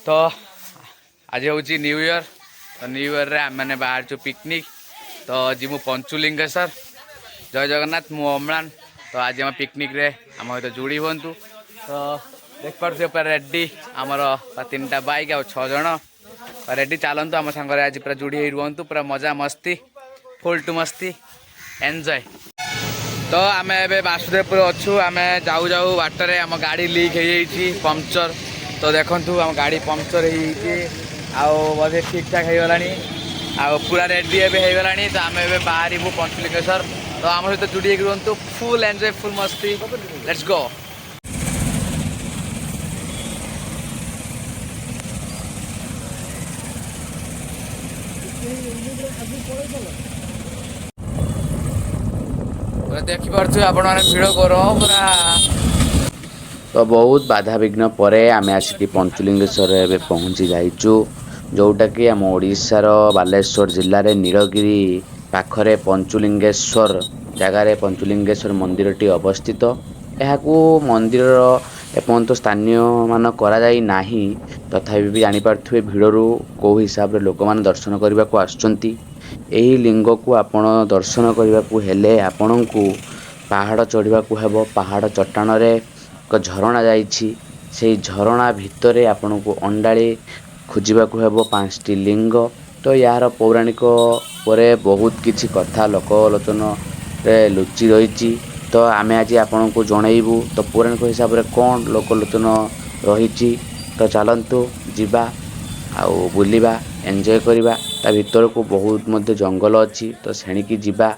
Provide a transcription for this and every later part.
ତ ଆଜି ହେଉଛି ନ୍ୟୁ ଇୟର୍। ତ ନ୍ୟୁ ଇୟର୍ରେ ଆମେମାନେ ବାହାରିଛୁ ପିକନିକ୍। ତ ଯିବୁ ପଞ୍ଚୁଲିଙ୍ଗେଶ୍ୱର। ଜୟ ଜଗନ୍ନାଥ, ମୁଁ ଅମ୍ଳାନ। ତ ଆଜି ଆମ ପିକନିକ୍ରେ ଆମ ସହିତ ଯୋଡ଼ି ହୁଅନ୍ତୁ। ତ ଦେଖିପାରୁଥିବେ, ପୁରା ରେଡ଼ି ଆମର ତିନିଟା ବାଇକ୍ ଆଉ 6 ଜଣ ରେଡ଼ି। ଚାଲନ୍ତୁ, ଆମ ସାଙ୍ଗରେ ଆଜି ପୁରା ଯୋଡ଼ି ହେଇ ରୁହନ୍ତୁ। ପୁରା ମଜା ମସ୍ତି, ଫୁଲ୍ ଟୁ ମସ୍ତି, ଏନ୍ଜୟ। ତ ଆମେ ଏବେ ବାସୁଦେବପୁର ଅଛୁ। ଆମେ ଯାଉ ଯାଉ ବାଟରେ ଆମ ଗାଡ଼ି ଲିକ୍ ହେଇଯାଇଛି, ପଙ୍କଚର। ତ ଦେଖନ୍ତୁ, ଆମ ଗାଡ଼ି ପଙ୍କଚର ହେଇଯାଇଛି ଆଉ ବୋଧେ ଠିକ୍ ଠାକ୍ ହେଇଗଲାଣି ଆଉ ପୁରା ରେଡ଼ି ଏବେ ହେଇଗଲାଣି। ତ ଆମେ ଏବେ ବାହାରିବୁ ପଞ୍ଚଲିଙ୍ଗେଶ୍ୱର। ତ ଆମ ସହିତ ଯୋଡ଼ି ହେଇକି ରୁହନ୍ତୁ। ଫୁଲ୍ ଏନ୍ଜୟ, ଫୁଲ୍ ମସ୍ତି, let's go. ପୁରା ଦେଖିପାରୁଥିବେ ଆପଣମାନେ, ଭିଡ଼ ଗରମ ପୁରା। ତ ବହୁତ ବାଧାବିଘ୍ନ ପରେ ଆମେ ଆସିକି ପଞ୍ଚଲିଙ୍ଗେଶ୍ୱରରେ ଏବେ ପହଞ୍ଚି ଯାଇଛୁ, ଯେଉଁଟାକି ଆମ ଓଡ଼ିଶାର ବାଲେଶ୍ୱର ଜିଲ୍ଲାରେ ନୀଳଗିରି ପାଖରେ ପଞ୍ଚୁଲିଙ୍ଗେଶ୍ୱର ଜାଗାରେ ପଞ୍ଚୁଲିଙ୍ଗେଶ୍ୱର ମନ୍ଦିରଟି ଅବସ୍ଥିତ। ଏହାକୁ ମନ୍ଦିରର ଏପର୍ଯ୍ୟନ୍ତ ସ୍ଥାନୀୟମାନ କରାଯାଇ ନାହିଁ। ତଥାପି ବି ଜାଣିପାରୁଥିବେ ଭିଡ଼ରୁ କେଉଁ ହିସାବରେ ଲୋକମାନେ ଦର୍ଶନ କରିବାକୁ ଆସୁଛନ୍ତି। ଏହି ଲିଙ୍ଗକୁ ଆପଣ ଦର୍ଶନ କରିବାକୁ ହେଲେ ଆପଣଙ୍କୁ ପାହାଡ଼ ଚଢ଼ିବାକୁ ହେବ। ପାହାଡ଼ ଚଟାଣରେ ଏକ ଝରଣା ଯାଇଛି। ସେଇ ଝରଣା ଭିତରେ ଆପଣଙ୍କୁ ଅଣ୍ଡାଳି ଖୋଜିବାକୁ ହେବ ପାଞ୍ଚଟି ଲିଙ୍ଗ। ତ ଏହାର ପୌରାଣିକ ପରେ ବହୁତ କିଛି କଥା ଲୋକଲୋଚନରେ ଲୁଚି ରହିଛି। ତ ଆମେ ଆଜି ଆପଣଙ୍କୁ ଜଣେଇବୁ ତ ପୌରାଣିକ ହିସାବରେ କ'ଣ ଲୋକଲୋଚନ ରହିଛି। ତ ଚାଲନ୍ତୁ ଯିବା ଆଉ ବୁଲିବା, ଏନ୍ଜୟ କରିବା। ତା ଭିତରକୁ ବହୁତ ମଧ୍ୟ ଜଙ୍ଗଲ ଅଛି, ତ ସେଣିକି ଯିବା।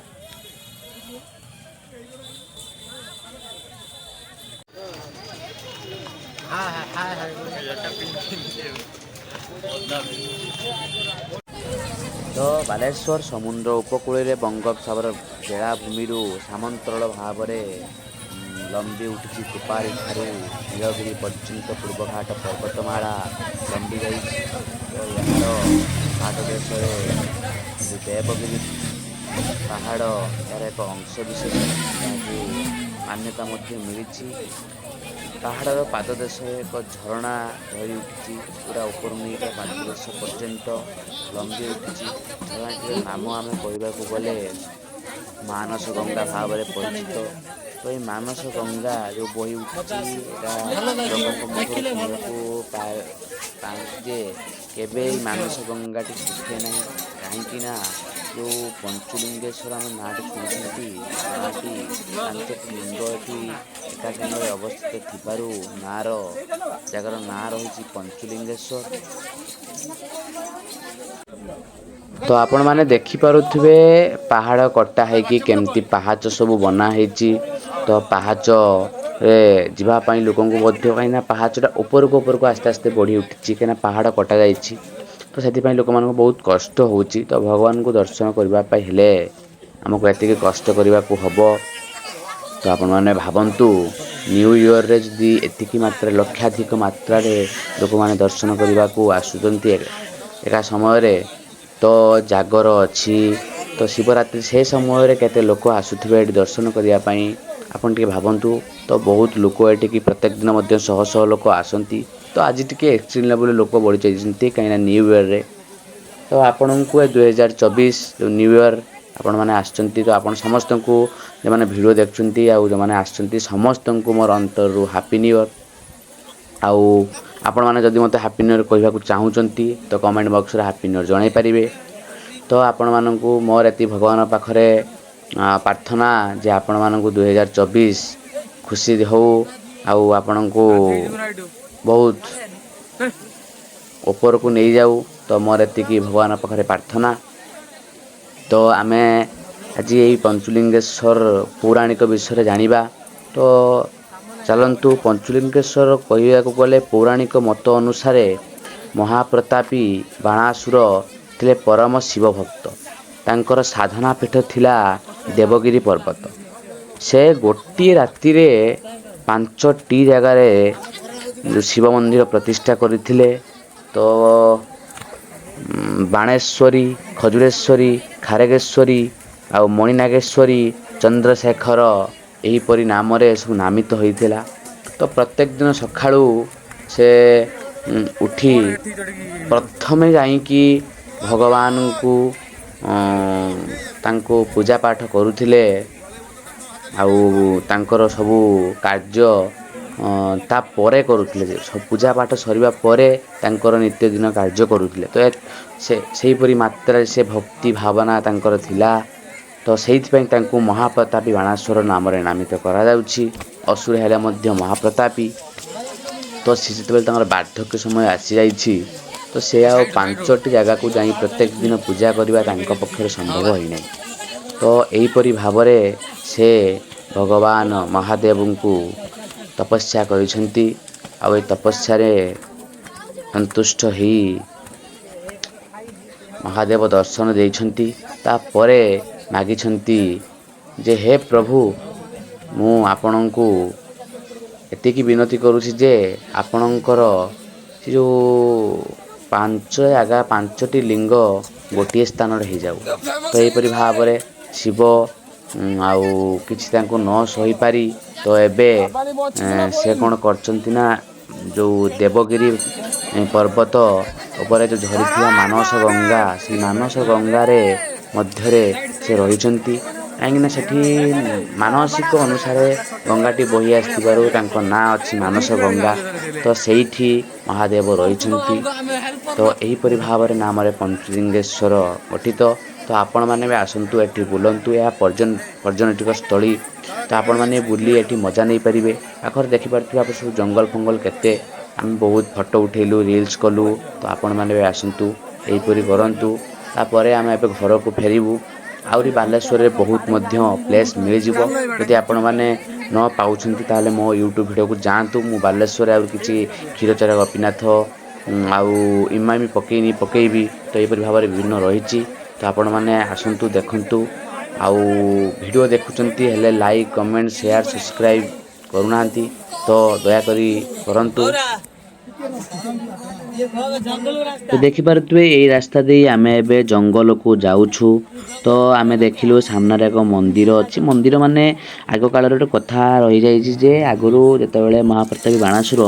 ତ ବାଲେଶ୍ୱର ସମୁଦ୍ର ଉପକୂଳରେ ବଙ୍ଗୋପସାଗର ବେଳାଭୂମିରୁ ସାମନ୍ତରାଳ ଭାବରେ ଲମ୍ବି ଉଠିଛି। କୁପାରୀ ଠାରୁ ନୀଳଗିରି ପର୍ଯ୍ୟନ୍ତ ପୂର୍ବଘାଟ ପର୍ବତମାଳା ଲମ୍ବି ଯାଇଛି। ତ ଏହାର ପାଦଦେଶରେ ଯେଉଁ ଦେବଗିରି ପାହାଡ଼, ଏହାର ଏକ ଅଂଶ ବିଶେଷ, ଏହାକୁ ମାନ୍ୟତା ମଧ୍ୟ ମିଳିଛି। ପାହାଡ଼ର ପାଦଦେଶରେ ଏକ ଝରଣା ବହି ଉଠିଛି। ପୁରା ଉପରୁ ନେଇ ପୁରା ପାଦଦେଶ ପର୍ଯ୍ୟନ୍ତ ଲମ୍ବି ଉଠିଛି। ଝରଣାଟିର ନାମ ଆମେ କହିବାକୁ ଗଲେ ମାନସ ଗଙ୍ଗା ଭାବରେ ପରିଚିତ। ତ ଏଇ ମାନସ ଗଙ୍ଗା ଯେଉଁ ବହି ଉଠିଛି, ଏଇଟା ଲୋକଙ୍କ ମୁଖରୁ ଶୁଣିବାକୁ ପାଆନ୍ତି ଯେ କେବେ ଏଇ ମାନସ ଗଙ୍ଗାଟି ଶୁଖେ ନାହିଁ। କାହିଁକି ନା ଯେଉଁ ପଞ୍ଚୁଲିଙ୍ଗେଶ୍ୱର ଆମ ନାଁଟି ଶୁଣିଛନ୍ତି, ନାଁଟି ପାଞ୍ଚଟି ଲିଙ୍ଗ ଏଠି ଏକା ସାଙ୍ଗରେ ଅବସ୍ଥିତ ଥିବାରୁ ନାଁର ଜାଗାର ନାଁ ରହିଛି ପଞ୍ଚୁଲିଙ୍ଗେଶ୍ୱର। ତ ଆପଣମାନେ ଦେଖିପାରୁଥିବେ, ପାହାଡ଼ କଟା ହେଇକି କେମିତି ପାହାଚ ସବୁ ବନା ହେଇଛି। ତ ପାହାଚରେ ଯିବା ପାଇଁ ଲୋକଙ୍କୁ ମଧ୍ୟ, କାହିଁକିନା ପାହାଚଟା ଉପରକୁ ଉପରକୁ ଆସ୍ତେ ଆସ୍ତେ ବଢ଼ି ଉଠିଛି, କାହିଁକିନା ପାହାଡ଼ କଟା ଯାଇଛି, ତ ସେଥିପାଇଁ ଲୋକମାନଙ୍କୁ ବହୁତ କଷ୍ଟ ହେଉଛି। ତ ଭଗବାନଙ୍କୁ ଦର୍ଶନ କରିବା ପାଇଁ ହେଲେ ଆମକୁ ଏତିକି କଷ୍ଟ କରିବାକୁ ହେବ। ତ ଆପଣମାନେ ଭାବନ୍ତୁ, ନ୍ୟୁ ଇୟର୍ରେ ଯଦି ଏତିକି ମାତ୍ରାରେ, ଲକ୍ଷାଧିକ ମାତ୍ରାରେ ଲୋକମାନେ ଦର୍ଶନ କରିବାକୁ ଆସୁଛନ୍ତି ଏକା ସମୟରେ, ତ ଜାଗର ଅଛି, ତ ଶିବରାତ୍ରି, ସେ ସମୟରେ କେତେ ଲୋକ ଆସୁଥିବେ ଏଠି ଦର୍ଶନ କରିବା ପାଇଁ, ଆପଣ ଟିକେ ଭାବନ୍ତୁ। ତ ବହୁତ ଲୋକ ଏଠିକି ପ୍ରତ୍ୟେକ ଦିନ ମଧ୍ୟ ଶହ ଶହ ଲୋକ ଆସନ୍ତି। ତ ଆଜି ଟିକେ ଏକ୍ସଟ୍ରିମ୍ ଲେଭେଲରେ ଲୋକ ବଢ଼ି ଯାଇଛନ୍ତି, କାହିଁକିନା ନ୍ୟୁ ଇୟର୍ରେ। ତ ଆପଣଙ୍କୁ ଏ 2024 ଯେଉଁ ନ୍ୟୁ ଇୟର୍ ଆପଣମାନେ ଆସିଛନ୍ତି, ତ ଆପଣ ସମସ୍ତଙ୍କୁ, ଯେଉଁମାନେ ଭିଡ଼ିଓ ଦେଖୁଛନ୍ତି ଆଉ ଯେଉଁମାନେ ଆସିଛନ୍ତି, ସମସ୍ତଙ୍କୁ ମୋର ଅନ୍ତରରୁ ହାପି ନ୍ୟୁ ଇୟର୍। ଆଉ ଆପଣମାନେ ଯଦି ମୋତେ ହାପି ନ୍ୟୁ ଇୟର୍ କହିବାକୁ ଚାହୁଁଛନ୍ତି, ତ କମେଣ୍ଟ ବକ୍ସରେ ହାପି ନ୍ୟୁ ଇୟର୍ ଜଣାଇ ପାରିବେ। ତ ଆପଣମାନଙ୍କୁ ମୋର ଏତିକି ଭଗବାନଙ୍କ ପାଖରେ ପ୍ରାର୍ଥନା ଯେ ଆପଣମାନଙ୍କୁ 2024 ଖୁସି ହଉ ଆଉ ଆପଣଙ୍କୁ ବହୁତ ଉପରକୁ ନେଇଯାଉ। ତ ମୋର ଏତିକି ଭଗବାନଙ୍କ ପାଖରେ ପ୍ରାର୍ଥନା। ତ ଆମେ ଆଜି ଏଇ ପଞ୍ଚୁଲିଙ୍ଗେଶ୍ୱର ପୌରାଣିକ ବିଷୟରେ ଜାଣିବା। ତ ଚାଲନ୍ତୁ। ପଞ୍ଚୁଲିଙ୍ଗେଶ୍ୱର କହିବାକୁ ଗଲେ ପୌରାଣିକ ମତ ଅନୁସାରେ ମହାପ୍ରତାପୀ ବାଣାସୁର ଥିଲେ ପରମ ଶିବ ଭକ୍ତ। ତାଙ୍କର ସାଧନା ପୀଠ ଥିଲା ଦେବଗିରି ପର୍ବତ। ସେ ଗୋଟିଏ ରାତିରେ ପାଞ୍ଚଟି ଜାଗାରେ ଶିବ ମନ୍ଦିର ପ୍ରତିଷ୍ଠା କରିଥିଲେ। ତ ବାଣେଶ୍ୱରୀ, ଖଜୁରେଶ୍ୱରୀ, ଖାରଗେଶ୍ୱରୀ ଆଉ ମଣିନାଗେଶ୍ୱରୀ, ଚନ୍ଦ୍ରଶେଖର, ଏହିପରି ନାମରେ ସବୁ ନାମିତ ହୋଇଥିଲା। ତ ପ୍ରତ୍ୟେକ ଦିନ ସକାଳୁ ସେ ଉଠି ପ୍ରଥମେ ଯାଇକି ଭଗବାନଙ୍କୁ ତାଙ୍କୁ ପୂଜା ପାଠ କରୁଥିଲେ ଆଉ ତାଙ୍କର ସବୁ କାର୍ଯ୍ୟ ତାପରେ କରୁଥିଲେ। ପୂଜା ପାଠ ସରିବା ପରେ ତାଙ୍କର ନିତ୍ୟଦିନ କାର୍ଯ୍ୟ କରୁଥିଲେ। ତ ସେ ସେହିପରି ମାତ୍ରାରେ ସେ ଭକ୍ତି ଭାବନା ତାଙ୍କର ଥିଲା। ତ ସେଇଥିପାଇଁ ତାଙ୍କୁ ମହାପ୍ରତାପୀ ବାଣାସୁର ନାମରେ ନାମିତ କରାଯାଉଛି। ଅସୁର ହେଲେ ମଧ୍ୟ ମହାପ୍ରତାପୀ। ତ ସେ ଯେତେବେଳେ ତାଙ୍କର ବାର୍ଦ୍ଧକ୍ୟ ସମୟ ଆସିଯାଇଛି, ତ ସେ ଆଉ 5ଟି ଜାଗାକୁ ଯାଇ ପ୍ରତ୍ୟେକ ଦିନ ପୂଜା କରିବା ତାଙ୍କ ପକ୍ଷରେ ସମ୍ଭବ ହୋଇନାହିଁ। ତ ଏହିପରି ଭାବରେ ସେ ଭଗବାନ ମହାଦେବଙ୍କୁ ତପସ୍ୟା କରିଛନ୍ତି ଆଉ ଏ ତପସ୍ୟାରେ ସନ୍ତୁଷ୍ଟ ହେଇ ମହାଦେବ ଦର୍ଶନ ଦେଇଛନ୍ତି। ତାପରେ ମାଗିଛନ୍ତି ଯେ, ହେ ପ୍ରଭୁ, ମୁଁ ଆପଣଙ୍କୁ ଏତିକି ବିନତି କରୁଛି ଯେ ଆପଣଙ୍କର ସେ ଯେଉଁ 5 ଜାଗା, 5ଟି ଲିଙ୍ଗ ଗୋଟିଏ ସ୍ଥାନରେ ହେଇଯାଉ। ତ ଏହିପରି ଭାବରେ ଶିବ ଆଉ କିଛି ତାଙ୍କୁ ନ ସହିପାରି ତ ଏବେ ସେ କ'ଣ କରିଛନ୍ତି ନା, ଯେଉଁ ଦେବଗିରି ପର୍ବତ ଉପରେ ଯେଉଁ ଝରିଥିବା ମାନସ ଗଙ୍ଗା, ସେଇ ମାନସ ଗଙ୍ଗାରେ ମଧ୍ୟରେ ସେ ରହିଛନ୍ତି। କାହିଁକିନା ସେଠି ମାନସିକ ଅନୁସାରେ ଗଙ୍ଗାଟି ବହି ଆସିଥିବାରୁ ତାଙ୍କ ନାଁ ଅଛି ମାନସ ଗଙ୍ଗା। ତ ସେଇଠି ମହାଦେବ ରହିଛନ୍ତି। ତ ଏହିପରି ଭାବରେ ନାମରେ ପଞ୍ଚଲିଙ୍ଗେଶ୍ୱର ଗଠିତ। ତ ଆପଣମାନେ ବି ଆସନ୍ତୁ, ଏଠି ବୁଲନ୍ତୁ। ଏହା ପର୍ଯ୍ୟଟକ ସ୍ଥଳୀ। ତ ଆପଣମାନେ ବୁଲି ଏଠି ମଜା ନେଇପାରିବେ। ପାଖରେ ଦେଖିପାରୁଥିବେ ଆପଣ ସବୁ ଜଙ୍ଗଲ ଫଙ୍ଗଲ କେତେ। ଆମେ ବହୁତ ଫଟୋ ଉଠେଇଲୁ, ରିଲ୍ସ କଲୁ। ତ ଆପଣମାନେ ବି ଆସନ୍ତୁ, ଏହିପରି କରନ୍ତୁ। ତାପରେ ଆମେ ଏବେ ଘରକୁ ଫେରିବୁ। ଆହୁରି ବାଲେଶ୍ୱରରେ ବହୁତ ମଧ୍ୟ ପ୍ଲେସ୍ ମିଳିଯିବ। ଯଦି ଆପଣମାନେ ନ ପାଉଛନ୍ତି, ତାହେଲେ ମୋ ୟୁଟ୍ୟୁବ୍ ଭିଡ଼ିଓକୁ ଯାଆନ୍ତୁ। ମୁଁ ବାଲେଶ୍ୱରରେ ଆହୁରି କିଛି କ୍ଷୀରଚୋରା ଗୋପୀନାଥ ଆଉ ଇମାମି ପକେଇନି, ପକେଇବି। ତ ଏହିପରି ଭାବରେ ବିଭିନ୍ନ ରହିଛି। ତ ଆପଣମାନେ ଆସନ୍ତୁ, ଦେଖନ୍ତୁ। ଆଉ ଭିଡ଼ିଓ ଦେଖୁଛନ୍ତି ହେଲେ ଲାଇକ୍, କମେଣ୍ଟ, ସେୟାର, ସବସ୍କ୍ରାଇବ୍ କରୁନାହାନ୍ତି, ତ ଦୟାକରି କରନ୍ତୁ। ତ ଦେଖିପାରୁଥିବେ, ଏଇ ରାସ୍ତା ଦେଇ ଆମେ ଏବେ ଜଙ୍ଗଲକୁ ଯାଉଛୁ। ତ ଆମେ ଦେଖିଲୁ ସାମ୍ନାରେ ଏକ ମନ୍ଦିର ଅଛି। ମନ୍ଦିର ମାନେ ଆଗ କାଳରେ ଗୋଟେ କଥା ରହିଯାଇଛି ଯେ ଆଗରୁ ଯେତେବେଳେ ମହାପ୍ରତାପୀ ବାଣାସୁର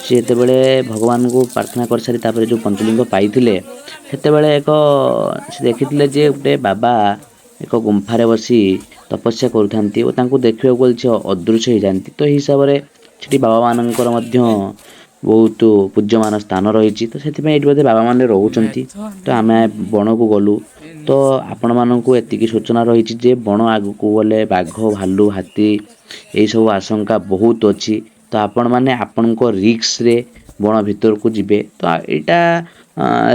ସେ ଯେତେବେଳେ ଭଗବାନଙ୍କୁ ପ୍ରାର୍ଥନା କରିସାରି ତାପରେ ଯେଉଁ ପଞ୍ଚଲିଙ୍ଗ ପାଇଥିଲେ, ସେତେବେଳେ ଏକ ସେ ଦେଖିଥିଲେ ଯେ ଗୋଟେ ବାବା ଏକ ଗୁମ୍ଫାରେ ବସି ତପସ୍ୟା କରୁଥାନ୍ତି ଓ ତାଙ୍କୁ ଦେଖିବାକୁ ଗଲେ ସେ ଅଦୃଶ୍ୟ ହେଇଯାନ୍ତି। ତ ଏହି ହିସାବରେ ସେଠି ବାବାମାନଙ୍କର ମଧ୍ୟ ବହୁତ ପୂଜ୍ୟମାନ ସ୍ଥାନ ରହିଛି। ତ ସେଥିପାଇଁ ଏଇଠି ବୋଧେ ବାବାମାନେ ରହୁଛନ୍ତି। ତ ଆମେ ବଣକୁ ଗଲୁ। ତ ଆପଣମାନଙ୍କୁ ଏତିକି ସୂଚନା ରହିଛି ଯେ ବଣ ଆଗକୁ ଗଲେ ବାଘ, ଭାଲୁ, ହାତୀ ଏଇସବୁ ଆଶଙ୍କା ବହୁତ ଅଛି। ତ ଆପଣମାନେ ଆପଣଙ୍କ ରିସ୍କରେ ବଣ ଭିତରକୁ ଯିବେ। ତ ଏଇଟା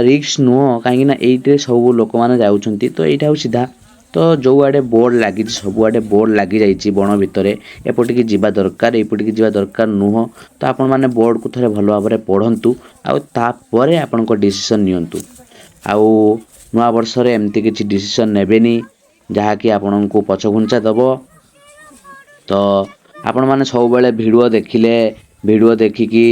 ରିସ୍କ ନୁହଁ, କାହିଁକିନା ଏଇଥିରେ ସବୁ ଲୋକମାନେ ଯାଉଛନ୍ତି। ତ ଏଇଟା ଆଉ ସିଧା ତ ଯେଉଁଆଡ଼େ ବୋର୍ଡ଼ ଲାଗିଛି, ସବୁଆଡ଼େ ବୋର୍ଡ଼ ଲାଗିଯାଇଛି ବଣ ଭିତରେ ଏପଟିକି ଯିବା ଦରକାର, ଏପଟିକି ଯିବା ଦରକାର ନୁହଁ। ତ ଆପଣମାନେ ବୋର୍ଡ଼କୁ ଥରେ ଭଲ ଭାବରେ ପଢ଼ନ୍ତୁ ଆଉ ତାପରେ ଆପଣଙ୍କ ଡିସିସନ୍ ନିଅନ୍ତୁ। ଆଉ ନୂଆ ବର୍ଷରେ ଏମିତି କିଛି ଡିସିସନ୍ ନେବେନି ଯାହାକି ଆପଣଙ୍କୁ ପଛଘୁଞ୍ଚା ଦେବ। ତ ଆପଣମାନେ ସବୁବେଳେ ଭିଡ଼ିଓ ଦେଖିଲେ, ଭିଡ଼ିଓ ଦେଖିକି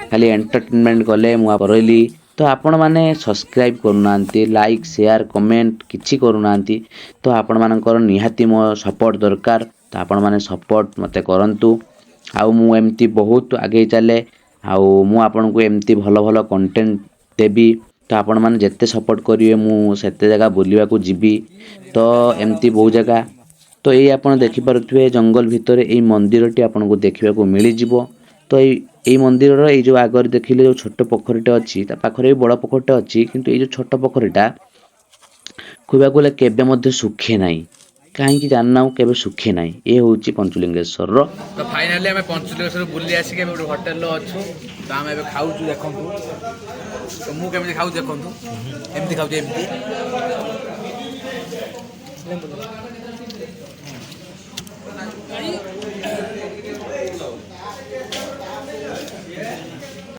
ଖାଲି ଏଣ୍ଟରଟେନମେଣ୍ଟ କଲେ, ମୁଁ ରହିଲି। ତ ଆପଣମାନେ ସବସ୍କ୍ରାଇବ୍ କରୁନାହାନ୍ତି, ଲାଇକ୍, ସେୟାର, କମେଣ୍ଟ କିଛି କରୁନାହାନ୍ତି। ତ ଆପଣମାନଙ୍କର ନିହାତି ମୋ ସପୋର୍ଟ ଦରକାର। ତ ଆପଣମାନେ ସପୋର୍ଟ ମୋତେ କରନ୍ତୁ ଆଉ ମୁଁ ଏମିତି ବହୁତ ଆଗେଇ ଚାଲେ ଆଉ ମୁଁ ଆପଣଙ୍କୁ ଏମିତି ଭଲ ଭଲ କଣ୍ଟେଣ୍ଟ ଦେବି। ତ ଆପଣମାନେ ଯେତେ ସପୋର୍ଟ କରିବେ, ମୁଁ ସେତେ ଜାଗା ବୁଲିବାକୁ ଯିବି। ତ ଏମିତି ବହୁତ ଜାଗା। ତ ଏଇ ଆପଣ ଦେଖିପାରୁଥିବେ, ଜଙ୍ଗଲ ଭିତରେ ଏଇ ମନ୍ଦିରଟି ଆପଣଙ୍କୁ ଦେଖିବାକୁ ମିଳିଯିବ। ତ ଏଇ ମନ୍ଦିରର ଏଇ ଯେଉଁ ଆଗରେ ଦେଖିଲେ ଯେଉଁ ଛୋଟ ପୋଖରୀଟେ ଅଛି, ତା ପାଖରେ ବି ବଡ଼ ପୋଖରୀଟେ ଅଛି। କିନ୍ତୁ ଏଇ ଯେଉଁ ଛୋଟ ପୋଖରୀଟା କହିବାକୁ ଗଲେ କେବେ ମଧ୍ୟ ଶୁଖେ ନାହିଁ। କାହିଁକି ଜାଣିନାହୁଁ, କେବେ ଶୁଖେ ନାହିଁ। ଏ ହେଉଛି ପଞ୍ଚଲିଙ୍ଗେଶ୍ୱରର ତ ଫାଇନାଲି ଆମେ ପଞ୍ଚଲିଙ୍ଗେଶ୍ୱର ବୁଲି ଆସିକି ଏବେ ଗୋଟେ ହୋଟେଲରେ ଅଛୁ। ତ ଆମେ ଏବେ ଖାଉଛୁ, ଦେଖନ୍ତୁ। ତ ମୁଁ କେମିତି ଖାଉଛି ଦେଖନ୍ତୁ, ଏମିତି ଖାଉଛି ଏମିତି।